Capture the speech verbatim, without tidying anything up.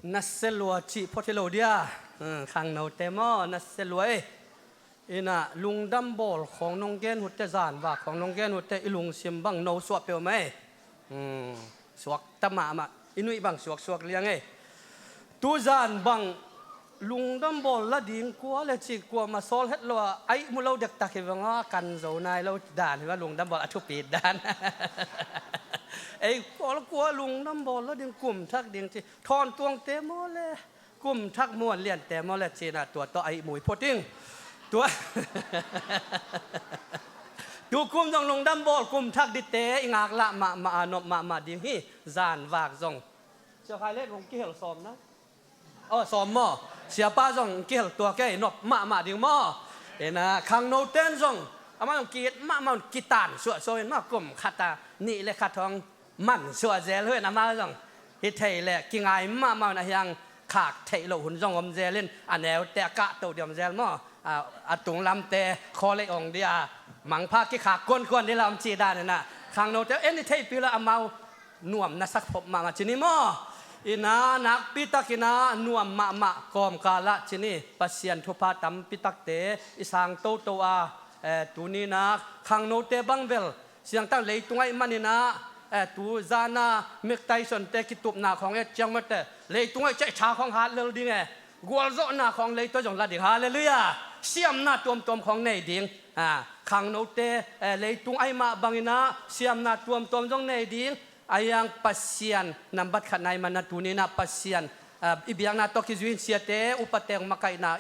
Nasia lua cih phot hi lo dia. Hmm, khangnote maw, nasia lua ei. Ina lungdam bawl khawng nong gen hutte, zanvak khawng nong gen hutte, i lungsim bang no suah peuhmah ei. Hmm, suakta mahmah, i nuih bang suaksuak liang ei. Tuzan bang lungdam bawl la ding kua le cih kuamah sawl het lo a, a ihmu lo dektak hi veng a, kan zo nai lo dan hi va, lungdam bawl a thupit dan. Ei pawl kua lungdam bawl la ding, kum thak ding ci, thawntuangte maw le, kum thak muan liante maw le cina, tua tawh a ihmu i phot ing. Tua tu kum zong lungdam bawl kum thak dite i ngaklah mahmah a, nop mahmah ding hi. Zanvak zong Sia Khai Let hong kihel sawm na. Aw, sawm maw? Siapa zong kihel tua kei, nop mahmah ding maw? Ina khangnoten zong amah zong ki-it mahmah un, kitan suahsuah in maw, kum khat a nih le khat hong man suah zel uh in, amah zong hi thei le kingai mahmah un, a hiang khak theih loh hun zong om zel in, a neute a kahto dih om zel maw? A, a tunglamte khawlei ong dih a, mangpha kikhak kuankuan dih la om cih dan ina khangnote en i theihpih la, amau nuam na sak phop mahmah ci ni maw? Ina nakpi tak ina nuam mahmah kawmkal ah ci ni, Pasian thupha tampi takte i sang toto a, eh, tuni ina khangnote bang bel siangtang leitung ahih man ina, eh, tu zan a Mike Tyson te kitupna khawng et ciang mawte, leitung ahih ciang i tha khawng hat lel ding e, gualzawhna khawng leitaw zong la ding, halleluiah. Siamna tuamtuam khawng nei ding. Ah, khangnote, eh, leitung ahih mah bang ina siamna tuamtuam zong nei ding. A hiang Pasian nambat khat na ahih man a, tuni ina Pasian, ah, i biakna tawh kizui in siate upate hong makaihna